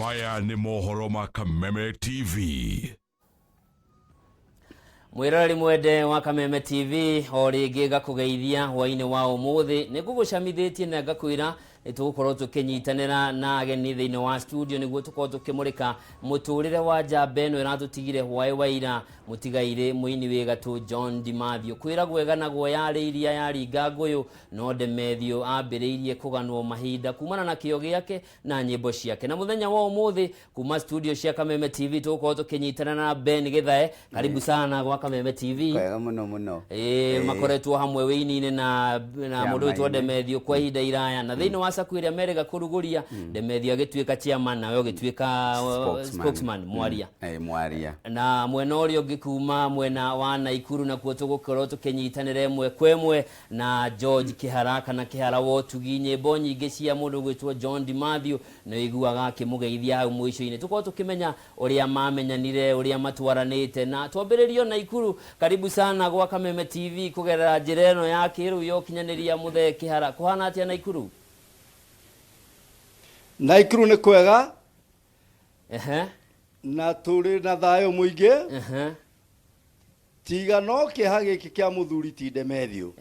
Maya nĩ mohoro ma Kameme TV. Mwĩroreri mwende wa Kameme TV, o rĩngĩ ngakũgeithia hwainĩ wa ũmũthĩ. Nĩ ngũgũcamithĩtie na ngakwĩra nĩ tũgũkorwo tũkĩnyitanĩra na ageni thĩinĩ wa studio nĩguo tũkorwo tũkĩmũrĩka mũtũrĩre wa njamba ĩno ĩratũtigire hwaĩ wa ira, mũtigairĩ mũini wĩ gatũ John Dimathew. Kwĩragwo ĩganagwo yarĩ iria yaringa ngũyũ, no Demethiũ ambĩrĩirie kũganwo mahinda kumana na kĩo gĩake na nyĩmbo ciake. Na mũthenya wa ũmũthĩ kuma studio cia Kameme TV tũgũkorwo tũkĩnyitana na Ben Githae. Karibu sana gwa Kameme TV. Kwega mũno mũno. Ĩĩ, makoretwo hamwe wĩini-inĩ na mũndũ wĩtwo Kĩama-inĩ. Demethiũ kwa ihinda iraya, na thĩinĩ wa sacco ĩrĩa merĩga kũrugũria, Demethiũ agĩtuĩka chairman nawe ũgĩtuĩka spokesman, mwaria. Mwaria. Na mwena ũrĩa ũngĩ kuma mwena wa Naikuru nakuo tũgũkorwo tũkĩnyitanĩra ĩmwe kwa ĩmwe na George Kĩhara kana Kĩhara wa Ũtugi. Nyĩmbo nyingĩ cia mũndũ ũgwĩtwo John Dimathew nĩ ũiguaga akĩmũgeithia hau mũico-inĩ. Tũkorwo tũkĩmenya ũrĩa mamenyanire, ũrĩa matwaranĩte, na twambĩrĩrio Naikuru. Karibu sana gwa Kameme TV kũgerera njĩra ĩno ya kĩrĩu ya ũkinyanĩria. Mũthee Kĩhara, kũhana atĩa Naikuru? Naikuru nĩ kwega. Na tũrĩ na thayũ mũingĩ. Tiga no kĩeha gĩkĩ kĩa mũthuri ti Demethiũ.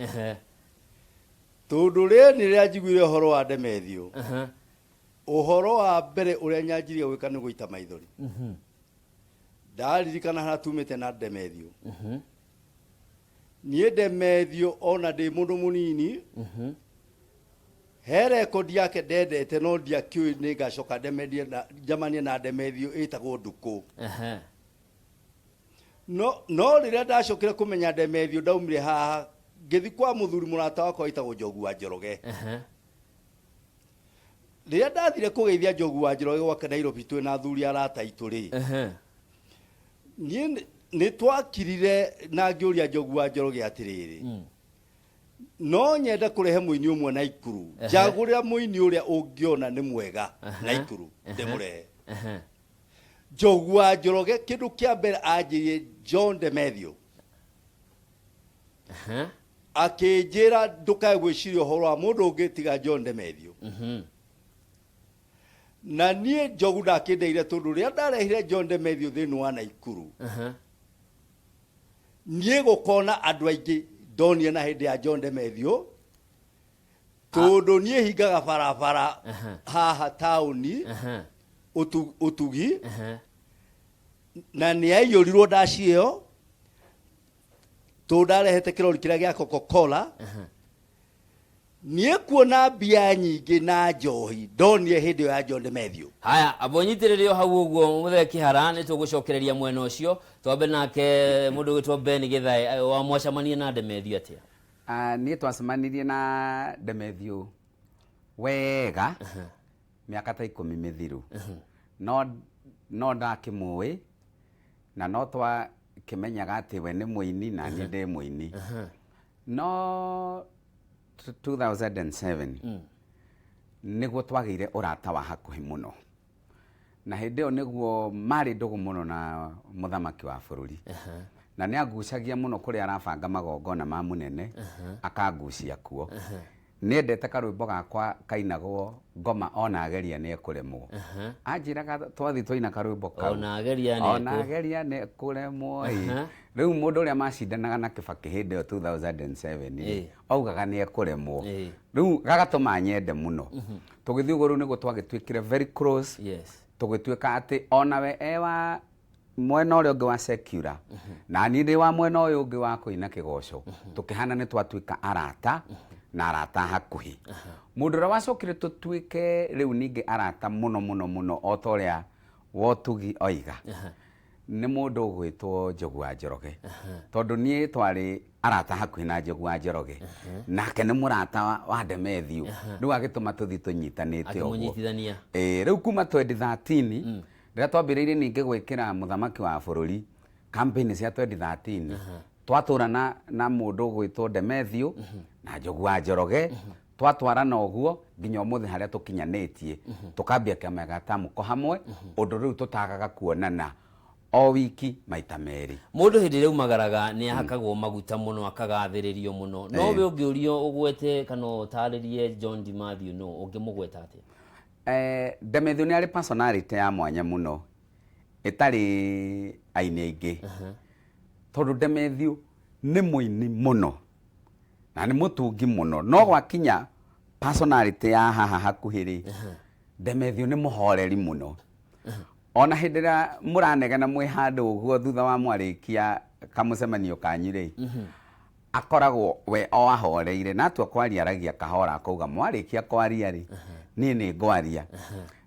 Tondũ rĩni rĩrĩa njiguire ũhoro wa Demethiũ, ũhoro wa mbere ũrĩa nyanjirie gwĩka nĩ gũita maithori. Ndaririkana harĩa tumĩte na Demethiũ. Niĩ Demethiũ ona ndĩ mũndũ mũnini, he rekondi yake ndendete no ndiakĩũĩ nĩ ngacoka ndemendie na njamanie na Demethiũ, ĩtagwo Ndukũ. No rĩrĩa ndacokire kũmenya Demethiũ, ndaumire haha ngĩthi kwa mũthuri mũrata wakwa wĩtagwo Njogu wa Njoroge. Rĩrĩa ndathire kũgeithia Njogu wa Njoroge gwake Nairobi twĩ na athuri arata aitũ rĩ, niĩ nĩ twakirire na ngĩũria Njogu wa Njoroge atĩrĩrĩ, no nyende kũrehe mũini ũmwe Naikuru, njagũrĩra mũini ũrĩa ũngĩona nĩ mwega Naikuru ndĩmũrehe. Njogu wa Njoroge kĩndũ kĩa mbere anjĩrire John Demethiũ, akĩnjĩra ndũkae gwĩciria ũhoro wa mũndũ ũngĩ tiga John Demethiũ. Na niĩ Njogu ndakĩndeire tondũ rĩrĩa ndarehire John Demethiũ thĩinĩ wa Naikuru, niĩ gũkona andũ aingĩ ndonire na hĩndĩ ya John Demethiũ, tondũ niĩ hingaga barabara haha taũni Ũtugi, na nĩ aiyũrirwo ndaci ĩyo tondũ ndarehete kĩrori kĩrĩa gĩa Coca-Cola. Niĩ kuona mbia nyingĩ na njohi ndonire hĩndĩ ĩyo ya John Demethiũ. Haya, amba ũnyitĩrĩre o hau ũguo, mũthee Kĩhara, nĩ tũgũcokereria mwena ũcio. Twambe nake mũndũ ũgwĩtwo Ben Githae, wa mwacemania na Demethiũ atĩa? Ah, niĩ twacemanirie na Demethiũ wega mĩaka ta 10 mĩthiru, no ndakĩmũĩ na no twakĩmenyaga atĩ we nĩ mũini na niĩ ndĩ mũini, no 2007 nĩguo twagĩire ũrata wa hakuhĩ mũno, na hĩndĩ ĩyo nĩguo marĩ ndũgũ mũno na mũthamaki wa bũrũri, na nĩ angucagia mũno kũrĩa arabanga magongona ma mũnene, akangucia kuo. Nĩendete karwĩmbo gakwa kainagwo ngoma ona ageria nĩ ekũremwo. Anjĩraga twathiĩ twaina karwĩmbo kau, Ona ageria nĩ ona ageria nĩ ekũremwo ĩ. Rĩu mũndũ ũrĩa macindanaga na Kĩbakĩ hĩndĩ ĩyo 2007 rĩ, augaga nĩ ekũremwo. Rĩu gagatũma nyende mũno. Tũgĩthiĩ ũguo, rĩu nĩguo twagĩtuĩkire very close. Tũgĩtuĩka atĩ onawe e wa mwena ũrĩa ũngĩ wa secular na niĩ ndĩ wa mwena ũyũ ũngĩ wa kũina kĩgoco, tũkĩhana nĩ twatuĩka arata na arata hakuhĩ. Mũndũ ũrĩa wacokire tũtuĩke rĩu ningĩ arata mũno mũno mũno, o ta ũrĩa Wotugi oiga, nĩ mũndũ ũgwĩtwo Njogu wa Njoroge, tondũ niĩ twarĩ arata hakuhĩ na Njogu wa Njoroge, nake nĩ mũrata wa Demethiũ, rĩu agĩtũma tũthiĩ tũnyitanĩte ũguo. Akĩmũnyitithania. Ĩĩ, rĩu kuma 2013 rĩrĩa twambĩrĩirie ningĩ gwĩkĩra mũthamaki wa bũrũri campaign cia 2013, twatũra na mũndũ ũgwĩtwo Demethiũ na Njogu wa Njoroge, twatwarana ũguo nginya ũmũthĩ harĩa tũkinyanĩtie, tũkambia kĩama gĩa Tamuko hamwe, ũndũ rĩu tũtagaga kuonana o wiki maita merĩ. Mũndũ hĩndĩ ĩrĩa aumagaraga nĩ ahakagwo maguta mũno, akagathĩrĩrio mũno, no we ũngĩũrio ũgwete kana ũtarĩrie John Di Mathew no ũngĩmũgweta atĩa? Demethiũ nĩ arĩ personality ya mwanya mũno ĩtarĩ aini aingĩ, tondũ Demethiũ nĩ mũini mũno na nĩ mũtungi mũno, no gwakinya personality ya haha hakuhĩ rĩ, Demethiũ nĩ mũhoreri mũno. Ona hĩndĩ ĩrĩa mũranegena mwĩ handũ ũguo thutha wa mwarĩkia kamũcemanio kanyu rĩ, akoragwo we o ahoreire, na atua kwaria aragia kahora, akauga mwarĩkia kwaria rĩ, niĩ nĩ ngwaria.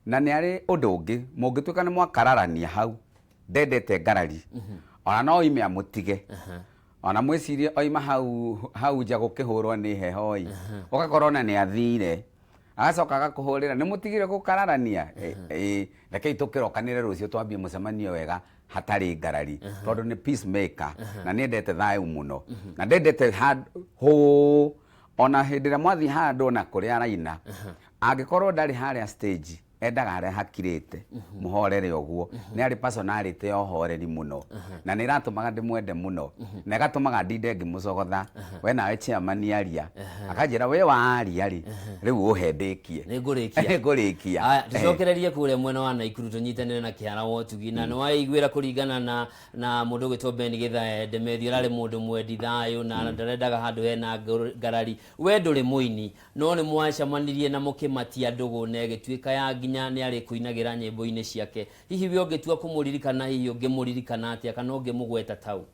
Na nĩ arĩ ũndũ ũngĩ, mũngĩtuĩka nĩ mwakararania hau, ndendete ngarari, ona no oime amũtige. Ona mwĩcirie oima hau hau nja gũkĩhũrwo nĩ heho ĩ, ũgakora ona nĩ athire, agacoka agakũhũrĩra, nĩ mũtigire gũkararania? Ĩ, rekei tũkĩrokanĩre rũciũ twambie mũcemanio wega hatarĩ ngarari, tondũ nĩ peacemaker na nĩ endete thayũ mũno, na ndendete hũ. Ona hĩndĩ ĩrĩa mwathiĩ handũ ona kũrĩa araina, angĩkorwo ndarĩ harĩa stage, endaga harĩa hakirĩte mũhorere ũguo. Nĩ arĩ personality ya ũhoreri mũno, na nĩ ĩratũmaga ndĩmwende mũno, na ĩgatũmaga ndinde ngĩmũcogotha, we nawe chairman aria, akanjĩra we waria rĩ, rĩu ũhe ndĩkie. Nĩngũrĩkia. Nĩngũrĩkia. Aya, tũcokererie kũrĩa mwena wa Naikuru tũnyitanĩre na Kĩhara wa Ũtugi, na nĩwaiguĩra kũringana na mũndũ ũgwĩtwo Ben Gĩthae, Demethiũ ararĩ mũndũ mwendi thayũ na ndarendaga handũ hena ngarari. We ndũrĩ mũini, no nĩ mwacemanirie na mũkĩmatia ndũgũ na ĩgĩtuĩka ya nginya nĩ arĩkũinagĩra nyĩmbo-inĩ ciake. Hihi we ũngĩtua kũmũririkana, hihi ũngĩmũririkana atĩa kana ũngĩmũgweta tau?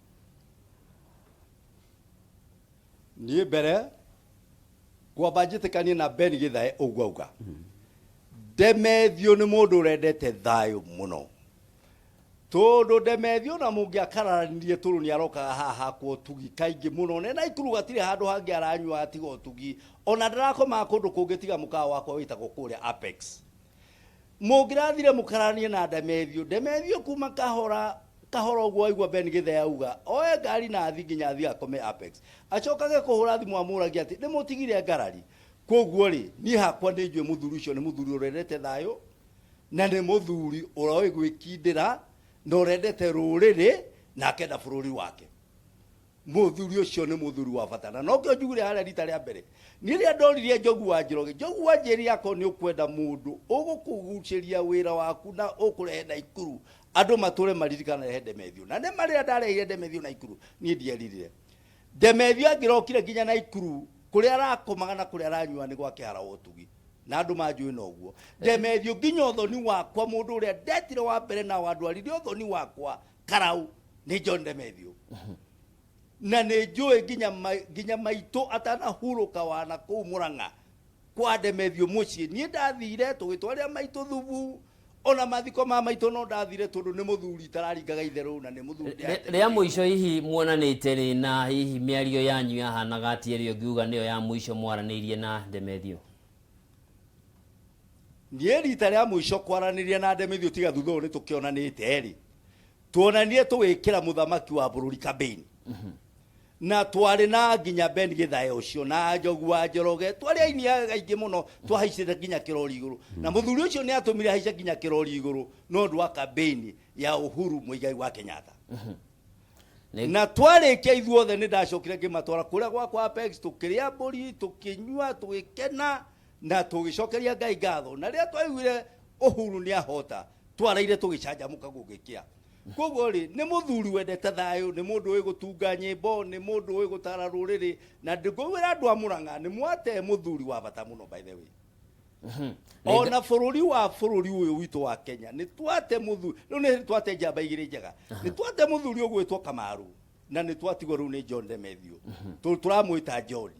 Niĩ mbere ngwamba njĩtĩkanie na Ben Gĩthae ũguo auga. Demethiũ nĩ mũndũ ũrendete thayũ mũno, tondũ Demethiũ na mũngĩakararanirie tũrũ nĩ arokaga haha hakwa ũtugi kaingĩ mũno, na Naikuru gatirĩ handũ hangĩ aranyua tiga ũtugi, ona ndarakomaga kũndũ kũngĩ tiga mũkawa wakwa wĩtagwo kũrĩa Apex. Mũngĩrathire mũkaranie na Demethiũ, Demethiũ kuma kahora kahora ũguo waigua Ben Gĩthae auga oe ngari na athi nginya athi akome Apex, acokage kũhũra thimũ amũragia atĩ nĩ mũtigire ngarari. Koguo rĩ, niĩ hakwa nĩ njũĩ mũthuri ũcio nĩ mũthuri ũrendete thayũ, na nĩ mũthuri ũroĩ gwĩkindĩra, na ũrendete rũrĩrĩ na akenda bũrũri wake. Mũthuri ũcio nĩ mũthuri wa bata, na nokĩo njugire harĩa rita rĩa mbere. Niĩ rĩrĩa ndoririe Njogu wa Njoroge, Njogu wa Njeri akorwo nĩ ũkwenda mũndũ ũgũkũgucĩria wĩra waku na ũkũrehe Naikuru, andũ matũre maririkana rehe Demethiũ. Na nĩ ma rĩrĩa ndarehire Demethiũ Naikuru, niĩ ndieririre. Demethiũ angĩrokire nginya Naikuru, kũrĩa arakomaga na kũrĩa aranyua nĩ gwa Kĩhara wa Ũtugi, na andũ manjũĩ noguo. Demethiũ nginya ũthoni wakwa, mũndũ ũrĩa ndetire wa mbere na wandwarire ũthoni wakwa karau nĩ John Demethiũ. Na nĩ njũĩ nginya maitũ atanahurũka wana kũu Mũrang'a kwa Demethiũ mũciĩ, niĩ ndathire tũgĩtwarĩra maitũ thubu, ona mathiko ma maitũ no ndathire, tondũ nĩ mũthuri itararingaga itherũ, na nĩ mũthuri Rĩa mũico hihi muonanĩte rĩ, na hihi mĩario yanyu yahanaga atĩa ĩrĩa ũngiuga nĩyo ya mũico mwaranĩirie na Demethiũ? Niĩ rita rĩa mũico kwaranĩria na Demethiũ tiga thutha ũyũ nĩ tũkĩonanĩte rĩ, tuonanie tũgĩkĩra mũthamaki wa bũrũri campaign, na twarĩ na nginya Ben Gĩthae ũcio na Njogu wa Njoroge, twarĩ aini aingĩ mũno, twahaicĩte nginya kĩrori igũrũ, na mũthuri ũcio nĩ atũmire haice nginya kĩrori igũrũ no ũndũ wa campaign ya Uhuru Muigai wa Kenyatta. Na twarĩkia ithuothe nĩ ndacokire ngĩmatwara kũrĩa gwakwa Apex, tũkĩrĩa mbũri, tũkĩnyua, tũgĩkena na tũgĩcokeria Ngai ngatho. Na rĩrĩa twaiguire Uhuru nĩ ahota, twaraire tũgĩcanjamũka gũgĩkĩa. Koguo rĩ, nĩ mũthuri wendete thayũ, nĩ mũndũ ũĩ gũtunga nyĩmbo, nĩ mũndũ ũĩ gũtara rũrĩrĩ, na ndĩngũwĩra andũ a Mũrang'a nĩ mwate mũthuri wa bata mũno, by the way. Ona bũrũri wa bũrũri ũyũ witũ wa Kenya nĩ twate mũthuri, rĩu nĩ twate njamba igĩrĩ njega, nĩ twate mũthuri ũgwĩtwo Kamaru, na nĩ twatigwo rĩu nĩ John Demethiũ, tũramwĩta John.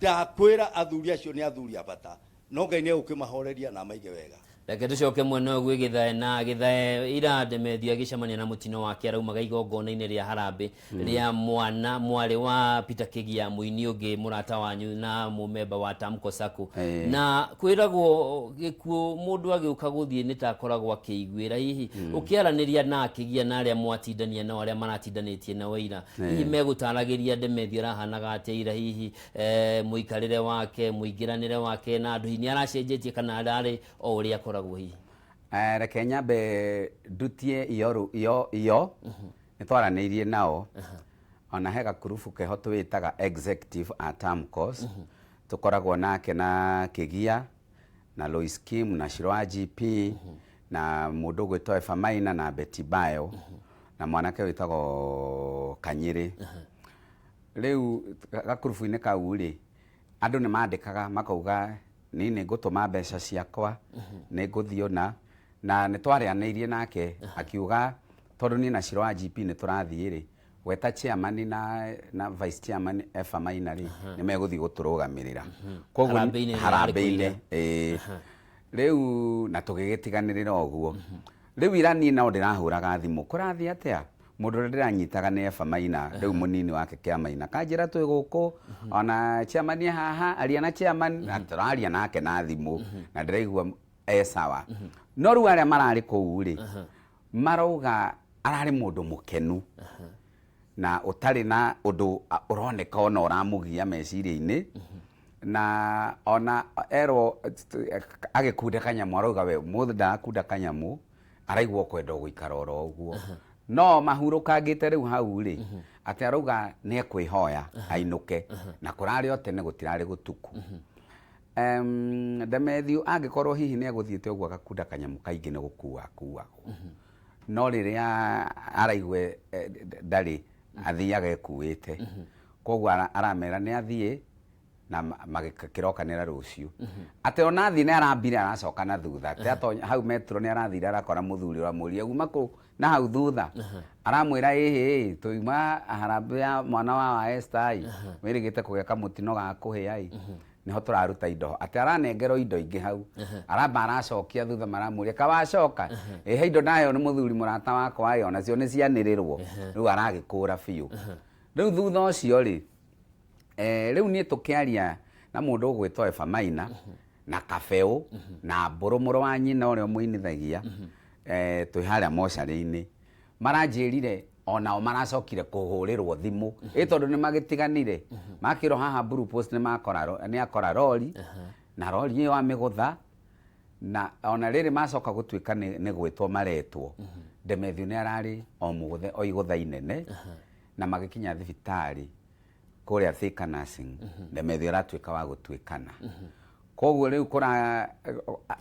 Ndakwĩra athuri acio nĩ athuri a bata, no Ngai nĩ egũkĩmahoreria na amaige wega. Reke tũcoke mwena ũyũ gwĩ Gĩthae, na Gĩthae ira Demethiũ agĩcemania na mũtino wake araumaga igongona-inĩ rĩa harambĩ rĩa mwana mwarĩ wa Peter Kĩgia, mũini ũngĩ mũrata wanyu na mũmemba wa Tamko Sacco. Na kwĩragwo gĩkuũ mũndũ agĩũka gũthiĩ nĩ ta akoragwo akĩiguĩra. Hihi ũkĩaranĩria na Kĩgia na arĩa mwatindania nao, arĩa maratindanĩtie nao ira, hihi megũtaragĩria Demethiũ arahanaga atĩa ira, hihi mũikarĩre wake, mũingĩranĩre wake na andũ, hihi nĩ aracenjetie kana ararĩ o ũrĩa akoragwo hihi? Reke nyambe ndutie iyo iyo iyo nĩ twaranĩirie nao, ona he gakurubu keho twĩtaga executive a Tamcos, tũkoragwo nake na Kĩgia. Na Lois Kim na Shiro wa GP na mũndũ ũgwĩtwo Eva Maina na Betty Bayo na mwanake wĩtagwo Kanyĩrĩ. Rĩu gakurubu-inĩ kau rĩ, andũ nĩ mandĩkaga makauga niĩ nĩ ngũtũma mbeca ciakwa, nĩ ngũthiĩ ũna, na nĩ twarĩanĩirie nake akiuga tondũ niĩ na Shiro wa GP nĩ tũrathiĩ rĩ, we ta chairman na vice chairman Eva Maina rĩ, nĩ megũthiĩ gũtũrũgamĩrĩra. Koguo Harambee-inĩ ĩrĩa yarĩ harambee-inĩ, ĩĩ. Rĩu na tũgĩgĩtiganĩrĩra ũguo. Rĩu ira niĩ no ndĩrahũraga thimũ, kũrathiĩ atĩa? Mũndũ ũrĩa ndĩranyitaga nĩ Eva Maina, rĩu mũnini wake Kĩamaina. Kanjĩra twĩ gũkũ, ona chairman e haha, aria na chairman, na tũraria nake na thimũ, na ndĩraigua e sawa. No rĩu arĩa mararĩ kũu rĩ, marauga ararĩ mũndũ mũkenu na ũtarĩ na ũndũ ũroneka ona ũramũgia meciria-inĩ, na ona erwo agĩkunda kanyamũ arauga we mũthĩ ndakunda kanyamũ, araigua kwenda gũikara oro ũguo. No mahurũkangĩte rĩu hau rĩ, atĩ arauga nĩ ekwĩhoya ainũke, na kũrarĩ o tene gũtirarĩ gũtuku. Demethiũ angĩkorwo hihi nĩ egũthiĩte ũguo agakunda kanyamũ kaingĩ nĩ gũkua akuagwo. No rĩrĩa araigua ndarĩ, athiaga ekuĩte. Koguo aramera nĩ athiĩ na magĩkĩrokanĩra rũciũ. Atĩ ona athiĩ nĩ arambire aracoka na thutha. Atĩ atonya hau metro nĩ arathire arakora mũthuri ũramũria uma kũ na hau thutha. Aramwĩra ĩhĩ, tũima harambee ya mwana wa Esther ĩ, wĩrĩgĩte kũgĩa kamũtino ga kũhĩa ĩ, nĩho tũraruta indo. Atĩ aranengerwo indo ingĩ hau. Aramba aracokia thutha maramũria kawacoka. Ĩhe indo ndaheo nĩ mũthuri mũrata wakwa ĩ, onacio nĩ cianĩrĩrwo. Rĩu aragĩkũra biũ. Rĩu thutha ũcio rĩ, rĩu niĩ tũkĩaria na mũndũ ũgwĩtwo Eva Maina na Kabeu na Mbũrũ mũrũ wa nyina ũrĩa ũmũinithagia, twĩ harĩa mocarĩ-inĩ, maranjĩrire onao maracokire kũhũrĩrwo thimũ. Ĩ tondũ nĩ magĩtiganire, makĩrwo haha Blue Post nĩ akora rori, na rori ĩyo amĩgũtha, na ona rĩrĩ macoka gũtuĩka nĩ gwĩtwo maretwo, Demethiũ nĩ ararĩ o mũgũthe o igũtha inene, na magĩkinya thibitarĩ kũrĩa Thika Nursing, Demethiũ aratuĩka wa gũtuĩkana. Koguo rĩu kũra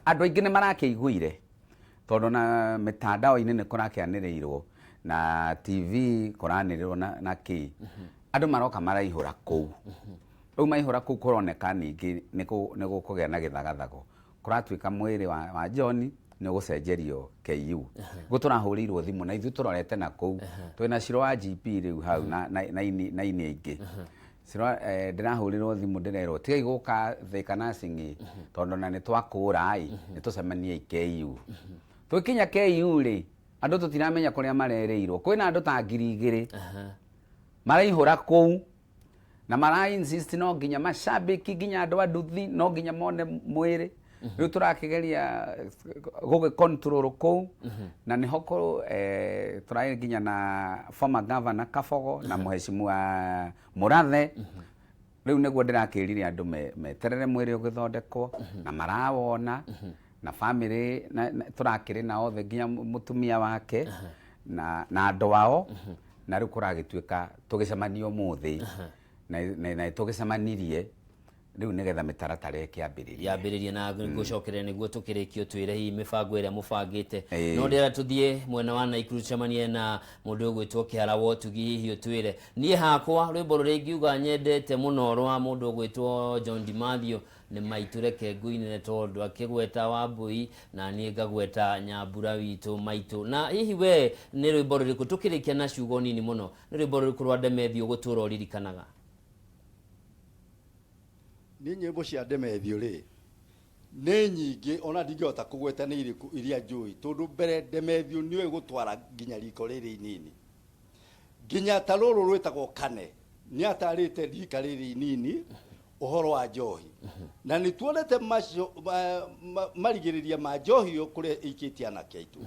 andũ aingĩ nĩ marakĩiguire, tondũ na mĩtandao-inĩ nĩ kũrakĩanĩrĩirwo, na TV kũranĩrĩrwo na kĩ. Andũ maroka maraihũra kũu. Rĩu maihũra kũu kũroneka ningĩ nĩ gũkũgĩa na gĩthagathago. Kũratuĩka mwĩrĩ wa John nĩ ũgũcenjerio KU. Guo tũrahũrĩirwo thimũ na ithuĩ tũrorete na kũu. Twĩna Shiro wa GP rĩu hau na ini aingĩ. Shiro, ndĩrahũrĩrwo thimũ ndĩrerwo tigai gũka Thika Nursing ĩ, tondũ na nĩ twakũra ĩ, nĩ tũcemanie KU. Twĩkinya KU rĩ, andũ tũtiramenya kũrĩa marerĩirwo. Kwĩna andũ ta 2000 maraihũra kũu na mara insist no nginya mashabiki nginya andũ a nduthi no nginya mone mwĩrĩ. Rĩu tũrakĩgeria gũgĩ control kũu, na nĩho tũrarĩ nginya na former governor Kabogo na mheshimiwa Mũrathe. Rĩu nĩguo ndĩrakĩrire andũ meterere mwĩrĩ ũgĩthondekwo, na marawona, na family tũrakĩrĩ na othe nginya mũtumia wake na andũ ao, na rĩu kũragĩtuĩka tũgĩcemania ũmũthĩ, na tũgĩcemanirie rĩu nĩgetha mĩtaratara ĩkĩambĩrĩrie. Yambĩrĩrie na ngũcokerera nĩguo tũkĩrĩkie ũtwĩre hihi mĩbango ĩrĩa mũbangĩte. No ndĩrenda tũthiĩ mwena wa Naikuru tũcemanie na mũndũ ũgwĩtwo Kĩhara wa Ũtugi, hihi ũtwĩre. Niĩ hakwa rwĩmbo rũrĩa ingiuga nyendete mũno rwa mũndũ ũgwĩtwo John Di Mathew nĩ maitũ reke ngũinĩre, tondũ akĩgweta Wambui na niĩ ngagweta Nyambura witũ maitũ. Na hihi we nĩ rwĩmbo rũrĩkũ tũkĩrĩkia na ciugo nini mũno, nĩ rwĩmbo rũrĩkũ rwa Demethiũ ũgũtũra ũririkanaga? Nĩ nyĩmbo cia Demethiũ rĩ nĩ nyingĩ, ona ndingĩhota kũgweta nĩ irĩkũ iria njũĩ, tondũ mbere Demethiũ nĩoĩ gũtwara nginya riko rĩrĩ inini, nginya ta rũrũ rwĩtagwo Kane, nĩ atarĩte rika rĩrĩ inini ũhoro wa njohi, na nĩ tuonete marigĩrĩria ma njohi ĩyo kũrĩa ĩikĩtie anake aitũ.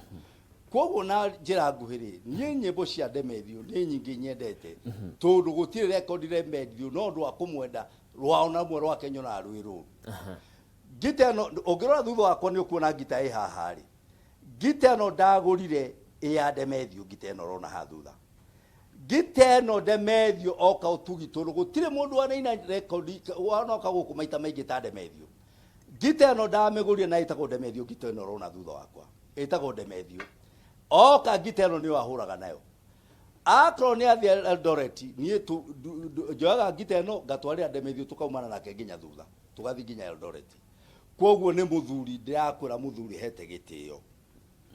Koguo na njĩra nguhĩ rĩ, niĩ nyĩmbo cia Demethiũ nĩ nyingĩ nyendete, tondũ gũtirĩ rekondi Demethiũ no ũndũ wa kũmwenda rwao na rũmwe rwake nyonaga rwĩ rũru. Ngita ĩno ũngĩrora thutha wakwa nĩ ũkuona ngita ĩ haha rĩ, ngita ĩno ndagũrire ĩ ya Demethiũ, ngita ĩno ũrona haha thutha, ngita ĩno Demethiũ oka ũtugi, tondũ gũtirĩ mũndũ wanaina rekondi wanoka gũkũ maita maingĩ ta Demethiũ. Ngita ĩno ndamĩgũrire na ĩtagwo Ndemethio. Ngita ĩno ũrona thutha wakwa ĩtagwo Ndemethio. Oka ngita ĩno nĩyo ahũraga nayo. Akorwo nĩ athiĩ Eldoret, niĩ njoyaga ngita ĩno ngatwarĩra Ndemethio, tũkaumana nake nginya thutha, tũgathiĩ nginya Eldoret. Koguo nĩ mũthuri, ndĩrakwĩra mũthuri hete gĩtĩo.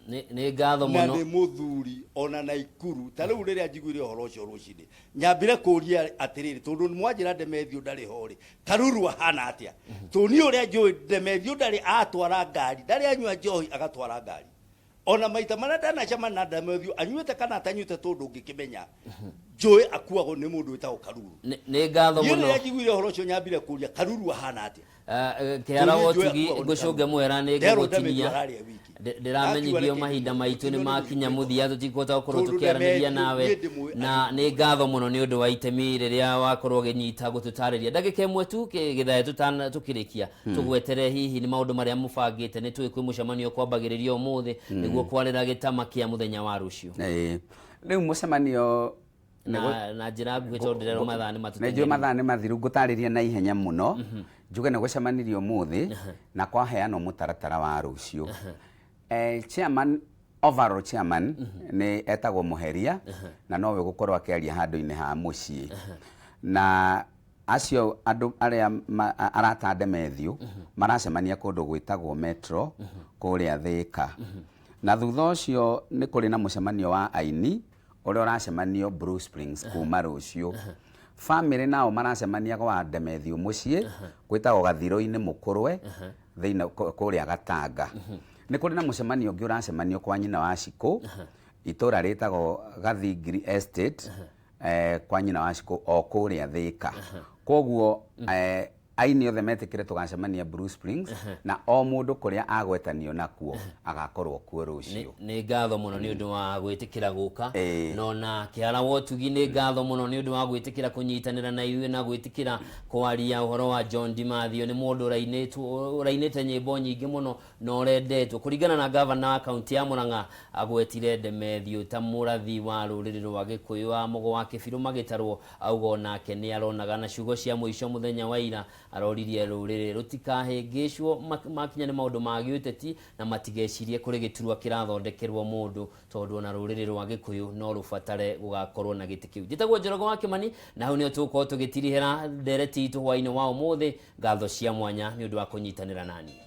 Nĩ ngatho na mũno. Nĩ mũthuri ona Naikuru. Ta rĩu rĩrĩa njiguire ũhoro ũcio rũcinĩ, nyambire kũria atĩrĩrĩ, tondũ mwanjĩra Ndemethio ndarĩ ho rĩ, Karuru ahana atĩa? Tondũ niĩ ũrĩa njũĩ, Ndemethio ndarĩ atwara ngari, ndarĩ anyua njohi agatwara ngari. Ona maita marĩa ndanacemania na Ndemethio anyuĩte kana atanyuĩte, tondũ ngĩkĩmenya njũĩ akuagwo nĩ mũndũ wĩtagwo Karuru. Nĩ ngatho Niĩ mũno. Rĩrĩa njiguire ũhoro ũcio, nyambire kũria Karuru ahana atĩa. Kĩhara Tondũ nĩ njũĩ wotugi akuagwo nĩ ngũcũnge Karuru. mwera nĩ Nderwo ngũgũtinia. Ndemethio ararĩa wiki. Ndĩramenyithio Akiuga mahinda reke maitũ nĩ nĩ makinya mũthuri mũthia, tũtikũhota gũkorwo Tondũ tũkĩaranĩria Ndemethio nawe. niĩ ndĩmũĩ. Na nĩ ngatho mũno nĩ ũndũ wa itemi rĩrĩa wakorwo ũgĩnyita gũtũtarĩria ndagĩka ĩmwe tu gĩthae tũkĩrĩkia tũgwetere hihi nĩ maũndũ marĩa mũbangĩte. Nĩ tũĩ kwĩ mũcemanio kwambagĩrĩria ũmũthĩ nĩguo kwarĩra gĩtama kĩa mũthenya wa rũciũ. Ĩĩ. Rĩu mũcemanio Na njĩra nguhĩ, tondũ ndĩrerwo mathaa nĩ nĩ njũĩ matũteng'erie. Mathaa nĩ mathiru, ngũtarĩria na ihenya mũno. Njuge nĩ gũcemanirio ũmũthĩ na kwaheanwo mũtaratara wa rũciũ. Chairman, overall chairman nĩ etagwo Mũheria, na nowe gũkorwo akĩaria handũ-inĩ ha mũciĩ, na acio andũ arĩa arata Ndemethio maracemania kũndũ gwĩtagwo Metro kũrĩa Thĩka. Na thutha ũcio nĩ kũrĩ na mũcemanio wa aini ũrĩa ũracemanio Blue Springs kuma rũciũ. Family nao maracemania gwa Ndemethio mũciĩ gwĩtagwo Gathirũ-inĩ Mũkũrwe thĩinĩ kũrĩa Gatanga. Nĩ kũrĩ na mũcemanio ũngĩ ũracemanio kwa nyina wa Cikũ, itũra rĩtagwo Gathingiri Estate, kwa nyina wa Cikũ o kũrĩa Thĩka. Koguo aini othe metĩkĩre tũgacemania Blue Springs, na o mũndũ kũrĩa agwetanio nakuo agakorwo kuo rũciũ. Nĩ ngatho mũno nĩ ũndũ wa gwĩtĩkĩra gũka. Ĩĩ. No na Kĩhara Wotugi, nĩ ngatho mũno nĩ ũndũ wa gwĩtĩkĩra kũnyitanĩra na ithuĩ na gwĩtĩkĩra kwaria ũhoro wa John Dimathio. Nĩ mũndũ ũrainĩte nyĩmbo nyingĩ mũno na ũrendetwo. Kũringana na gavana wa kaunti ya Murang'a, agwetire Ndemethio ta mũrathi wa rũrĩrĩ rwa Gĩkũyũ wa Mũgo wa Kĩbirũ magĩtarwo, auga onake nĩ aronaga. Na ciugo cia mũico mũthenya wa ira, aroririe rũrĩrĩ rũtikahĩngĩcwo makinya nĩ maũndũ ma gĩũteti na matigecirie kũrĩ gĩturwa kĩrathondekerwo mũndũ, tondũ ona rũrĩrĩ rwa Gĩkũyũ no rũbatare gũgakorwo na gĩtĩ kĩu. Njĩtagwo Njoroge wa Kĩmani, na hau nĩho tũgũkorwo tũgĩtirihĩra ndereti itũ hwaĩ-inĩ wa ũmũthĩ. Ngatho cia mwanya nĩ ũndũ wa kũnyitanĩra nani.